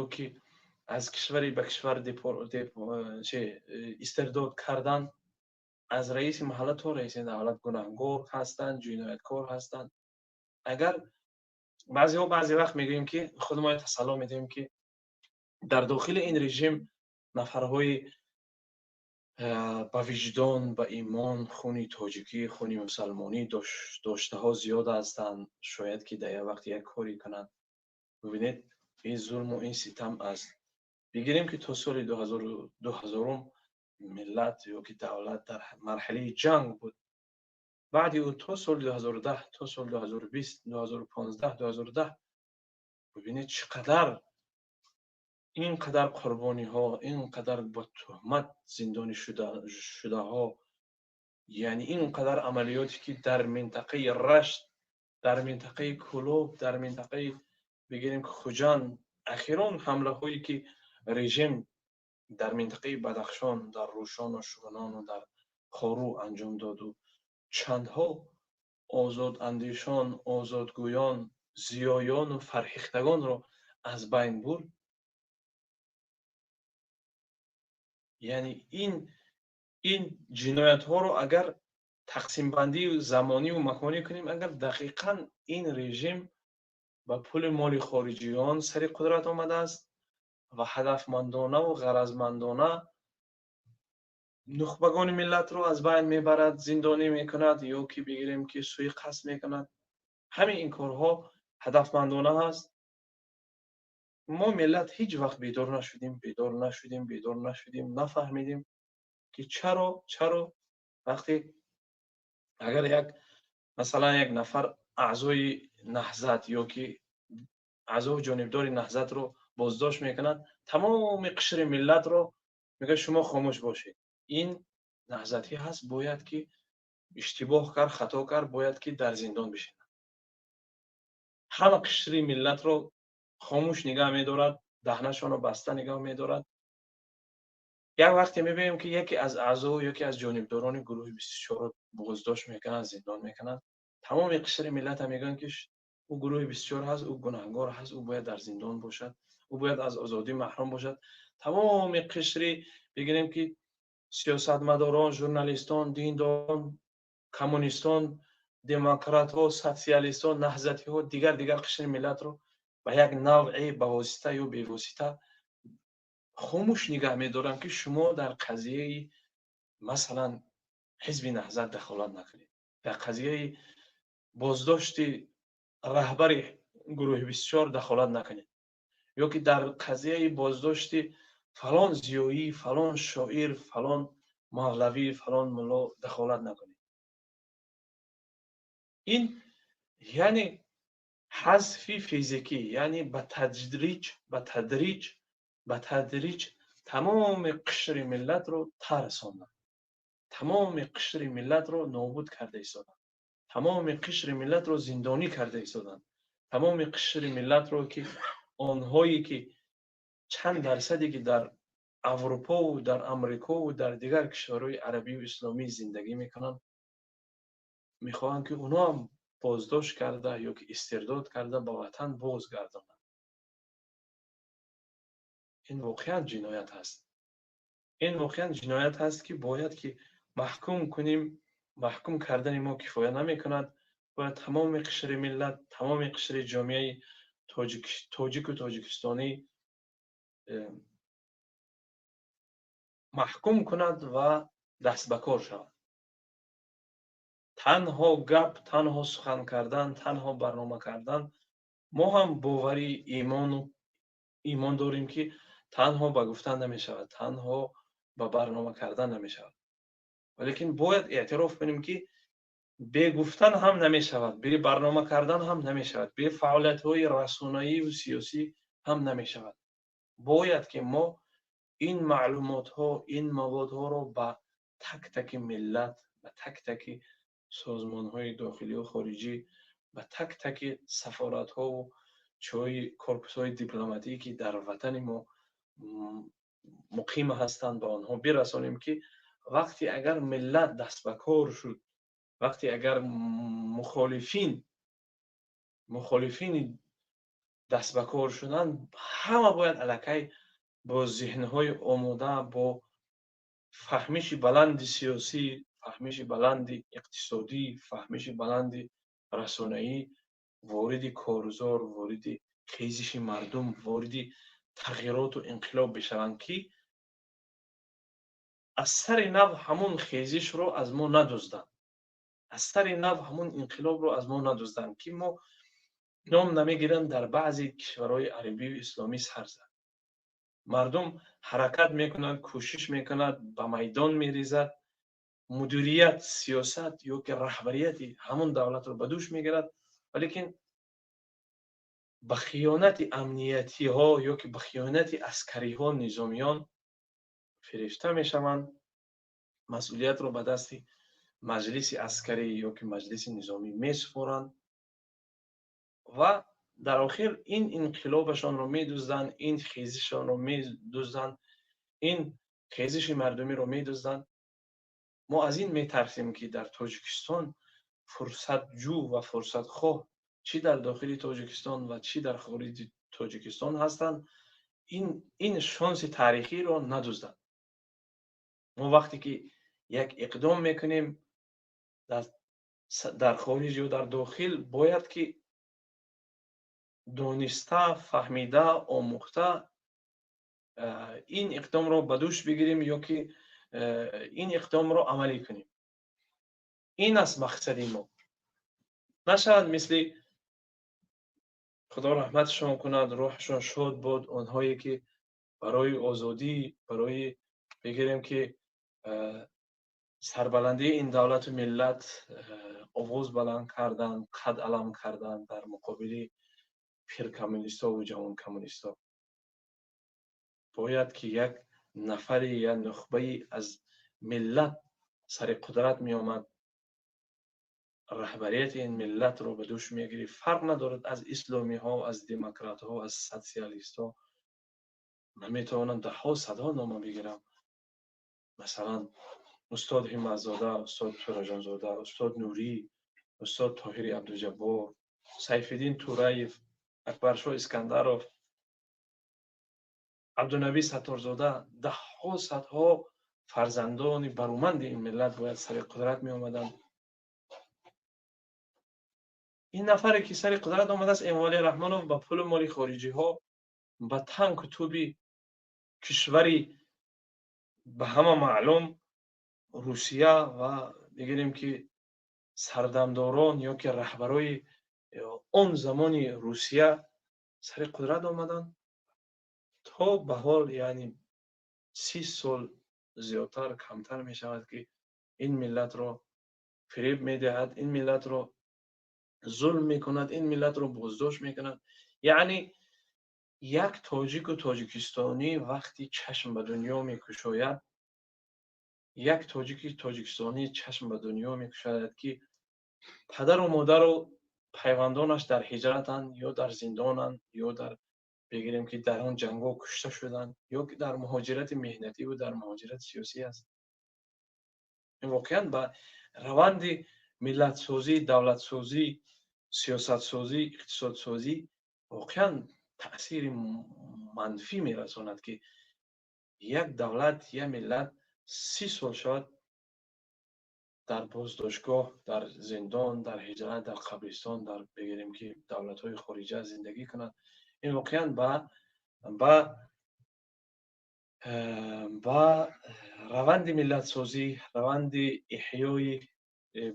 ё ки аз кишваре ба кишвар истирдод кардан. Аз раиси маҳалла то раиси давлат гунаҳгор ҳастанд, ҷинояткор ҳастанд. Агар баъзеҳо баъзе вақт мегӯем, ки худмон тасалло медиҳем, ки дар дохили ин режим нафарҳои ба виҷдон, ба имон, хуни тоҷикӣ, хуни мусалмонӣ доштаҳо зиёд ҳастанд, шояд ки дар як вақт як коре кунанд. Бибинед, ин зулму ин ситам аст. Бигирем ки то соли 2000-ум миллат ё ки давлат дар марҳилаи ҷанг буд. Баъди ӯ то соли 2010, то соли 2020, 2015, 2010, бибинед, чӣ қадар, ин қадар қурбониҳо, ин қадар бо туҳмат зиндонӣ шудаҳо, яъне ин қадар амалиёте ки дар минтақаи Рашт, дар минтақаи Кӯлоб, дар минтақаи, бигирем ки, Хуҷанд, ахирон ҳамлаҳое ки режим дар минтақаи Бадахшон, дар Рӯшону Шуғнону дар Хору анҷом доду чандҳо озодандешон, озодгӯён, зиёёну фарҳехтагонро аз байн бурд. Яъне ин Ин ҷиноятҳоро агар тақсимбандию замониву маконӣ кунем, агар дақиқан ин режим ба пули моли хориҷиён сари қудрат омадааст ва ҳадафмандонаву ғаразмандона нухбагони миллатро аз байн мебарад, зиндонӣ мекунад ё ки бигирем ки суиқасд мекунад. Ҳамин ин корҳо ҳадафмандона ҳаст. Мо миллат ҳеҷ вақт бедор нашудем, бедор нашудем, бедор нашудем, нафаҳмидем ки чаро вақте агар як масалан як нафар аъзои Наҳзат ё ки аъзои ҷонибдори Наҳзатро боздошт мекунад, тамоми қишри миллатро мегӯяд: шумо хомӯш бошед, ин наҳзатӣ ҳаст, бояд ки иштибоҳ кард, хато кард, бояд ки дар зиндон бишинад. Ҳама қишри миллатро хомӯш нигаҳ медорад, даҳнашонро баста нигаҳ медорад. Як вақте мебинем ки яке аз аъзо яке аз ҷонибдорони гурӯҳи 24-ро боздошт мекунанд, зиндон мекунанд, тамоми қишри миллата мегӯянд ки ӯ гурӯҳи 24 ҳаст, ӯ гунаҳгор ҳаст, ӯ бояд дар зиндон бошад, ӯ бояд аз озодӣ маҳрум бошад. Тамоми қишри бигирем ки сиёсатмадорон, журналистон, диндорон, коммунистон, демократҳо, социалистҳо, наҳзатиҳо, дигар қишри миллатро ба як навъе ба восита ё бевосита хомӯш нигаҳ медоранд ки шумо дар қазияи масалан ҳизби Наҳзат дахолат накунед, дар қазияи боздошти раҳбари гурӯҳи 24 дахолат накунед ё ки дар қазияи боздошти фалон зиёӣ, фалон шоир, фалон мавлавӣ, фалон мулло дахолат накунед. Ин яъне ҳазфи физикӣ, яъне ба тадриҷ тамоми қишри миллатро тарсонданд, тамоми қишри миллатро нобуд карда истоданд, тамоми қишри миллатро зиндонӣ карда истоданд, тамоми қишри миллатро ки онҳое ки чанд дарсаде ки дар Аврупову дар Амрикову дар дигар кишварҳои арабию исломӣ зиндагӣ мекунанд, мехоҳанд ки онҳо ҳам боздошт карда ё ки истирдод карда ба ватан бозгардонанд. Ин воқеан ҷиноят ҳаст. Ин воқеан ҷиноят ҳаст ки бояд ки маҳкум кунем. Маҳкум кардани мо кифоя намекунад, бояд тамоми қишри миллат, тамоми қишри ҷомеаи тоҷику тоҷикистонӣ маҳкум кунад ва даст ба кор шавад. Танҳо гап, танҳо сухан кардан, танҳо барнома кардан, мо ҳам боварӣ имону имон дорем ки танҳо ба гуфтан намешавад, танҳо ба барнома кардан намешавад, валекин бояд эътироф кунем ки бе гуфтан ҳам намешавад, бе барнома кардан ҳам намешавад, бе фаъолиятҳои расонаиву сиёсӣ ҳам намешавад. Бояд ки мо ин маълумотҳо, ин маводҳоро ба так таки миллат, ба так таки созмонҳои дохилию хориҷӣ, ба так таки сафоратҳову чои корпусҳои дипломатӣ ки дар ватани мо муқим ҳастанд, ба онҳо бирасонем ки вақте агар миллат даст ба кор шуд, вақте агар мухолифини даст ба кор шуданд, ҳама бояд аллакай бо зеҳнҳои омода, бо фаҳмиши баланди сиёсӣ, фаҳмиши баланди иқтисодӣ, фаҳмиши баланди расонаӣ вориди корзор, вориди хезиши мардум, вориди тағйироту инқилоб бишаванд ки аз сари нав ҳамон хезишро аз мо надузданд, аз сари нав ҳамон инқилобро аз мо надузданд ки мо ном намегиранд, дар баъзе кишварҳои арабию исломӣ сар зад. Мардум ҳаракат мекунад, кӯшиш мекунад, ба майдон мерезад, мудирият, сиёсат ё ки раҳбарияти ҳамон давлатро ба дӯш мегирад, валекин ба хиёнати амниятиҳо ё ки ба хиёнати аскариҳо, низомиён фирефта мешаванд, масъулиятро ба дасти маҷлиси аскарӣ ё ки маҷлиси низомӣ месупоранд ва дар охир ин инқилобашонро медузданд, ин хезишонро медузданд, ин хезиши мардумиро медузданд. Мо аз ин метарсем ки дар Тоҷикистон фурсатҷӯ ва фурсатхоҳ чӣ дар дохили Тоҷикистон ва чӣ дар хориҷи Тоҷикистон ҳастанд, ин шонси таърихиро надузданд. Мо вақте ки як иқдом мекунем дар хориҷ ё дар дохил, бояд ки дониста, фаҳмида, омӯхта ин иқдомро ба дӯш бигирем ё ки ин иқдомро амалӣ кунем. Ин аст мақсади мо. Нашавад мисли, Худо раҳматшон кунад, рӯҳашон шод бод, онҳое ки барои озодӣ, барои бигирем ки сарбаландии ин давлату миллат овоз баланд карданд, қад алам карданд дар муқобили пиркоммунистову ҷавонкоммунисто. Бояд ки як нафаре, як нухбае аз миллат сари қудрат меомад, раҳбарияти ин миллатро ба дӯш мегирифт. Фарқ надорад аз исломиҳо, аз демократҳо, аз социалистҳо. Ман метавонам даҳҳо, садҳо нома бигирам. Масалан, устод Ҳимматзода, устод Тӯраҷонзода, устод Нурӣ, устод Тоҳири Абдуҷаббор, Сайфиддин Тураев, Акбаршоҳ Искандаров, Абдунаби Сатторзода, даҳҳо, садҳо фарзандони баруманди ин миллат бояд сари қудрат меомаданд. Ин нафаре ки сари қудрат омадааст, Эмомалӣ Раҳмонов, ба пулу моли хориҷиҳо, ба танку туби кишвари ба ҳама маълум Русия ва бигирем ки сардамдорон ё ки раҳбарои он замони Русия сари қудрат омаданд. То ба ҳол, яъне 30 сол зиёдтар камтар мешавад ки ин миллатро фиреб медиҳад, ин миллатро зулм мекунад, ин миллатро боздошт мекунад. Яъне як тоҷику тоҷикистонӣ вақти чашм ба дунё мекушояд, як тоҷики тоҷикистонӣ чашм ба дунё мекушояд, ки падару модару пайвандонаш дар ҳиҷратанд ё дар зиндонанд, ё дар бигирем ки дар он ҷангҳо кушта шуданд, ё ки дар муҳоҷирати меҳнативу дар муҳоҷирати сиёсӣ аст. Ин воқеан ба раванди миллатсозӣ, давлатсозӣ, сиёсатсозӣ, иқтисодсозӣ воқеан таъсири манфӣ мерасонад, ки як давлат, як миллат 30 сол шавад дар боздоштгоҳ, дар зиндон, дар ҳиҷрат, дар қабристон, дар бигирем ки давлатҳои хориҷа зиндагӣ кунад. Ин воқеан ба раванди миллатсозӣ, раванди эҳёи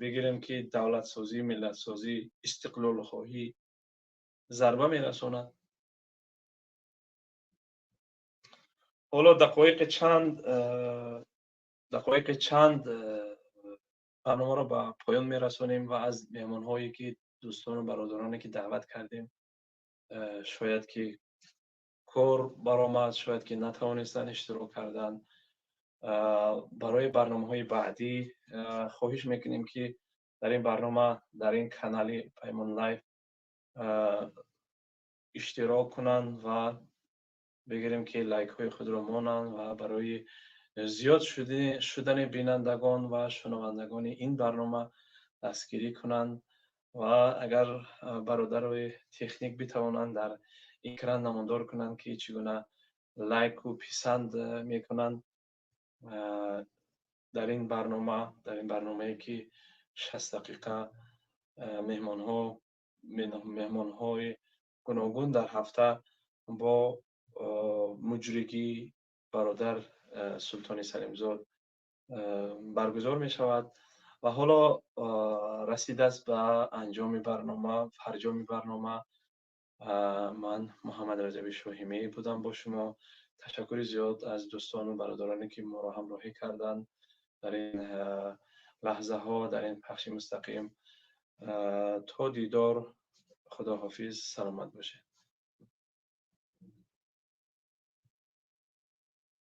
бигирем ки давлатсозӣ, миллатсозӣ, истиқлолхоҳӣ зарба мерасонад. Ҳоло дақоиқи чанд барномаро ба поён мерасонем ва аз меҳмонҳое ки дӯстону бародароне ки даъват кардем, шояд ки кор баромад, шояд ки натавонистанд иштирок кардан, барои барномаҳои баъдӣ хоҳиш мекунем ки дар ин барнома, дар ин канали Паймон Лайф иштирок кунанд ва бигирем ки лайкҳои худро монанд ва барои зиёд шудани бинандагон ва шунавандагони ин барнома дастгирӣ кунанд ва агар бародарои техник битавонанд дар экран намондор кунанд ки чӣ гуна лайку писанд мекунанд дар ин барнома, дар ин барномае ки 60 дақиқа меҳмонҳои гуногун дар ҳафта бо муҷригӣ бародар Султони Салимзод баргузор мешавад. Ва ҳоло расидааст ба анҷоми барнома, фарҷоми барнома. Ман Муҳаммад Раҷаби Шоҳимӣ будам бо шумо. Ташаккури зиёд аз дӯстону бародароне ки моро ҳамроҳӣ карданд дар ин лаҳзаҳо, дар ин пахши мустақим. То дидор, Худоҳофиз, саломат бошед.